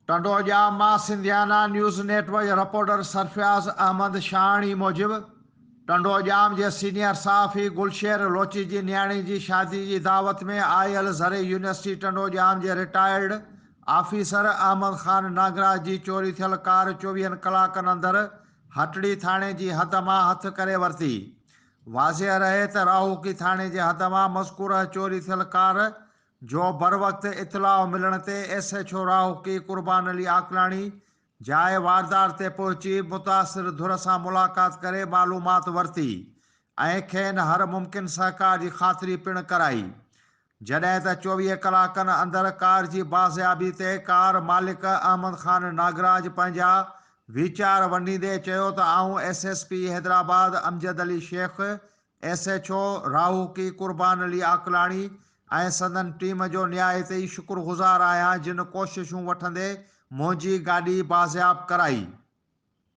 ٽنڊوڄام مان Sindhiana news net work جي reporter Sarfaraz Ahmed Shahani موجب ٽنڊوڄام جي سينيئر صحافي گلشير لوچي جي نياڻي جي شادي جي دعوت ۾ آيل زرعي يونيورسٽي ٽنڊوڄام جي رٽائرڊ آفيسر احمد خان نانگراج جي چوري ٿيل ڪار چوويهن ڪلاڪن اندر هٽڙي ٿاڻي جي حد مان هٿ ڪري ورتي. واضح رهي ته راهوڪي ٿاڻي جي حد مان مذڪوره چوري ٿيل ڪار جو بروقت اطلاع ملڻ تي S H O Rahuki Qurban Ali Aqlani جاء واردار تي پهچي متاثر ڌر سان ملاقات ڪري معلومات ورتي ۽ کين هر ممڪن سهڪار جي خاطري پڻ ڪرائي جڏهن ته 24 ڪلاڪن اندر ڪار جي بازيابي تي ڪار مالڪ احمد خان ناگراج پنهنجا ويچار ونڊيندي چيو ته آئون S S P Hyderabad Amjad Ali Shaikh S H O Rahuki Qurban Ali Aqlani ۽ سندن ٽيم جو نهايت ئي شڪر گذار آهيان جن ڪوششون وٺندي منهنجي گاڏي بازياب ڪرائي.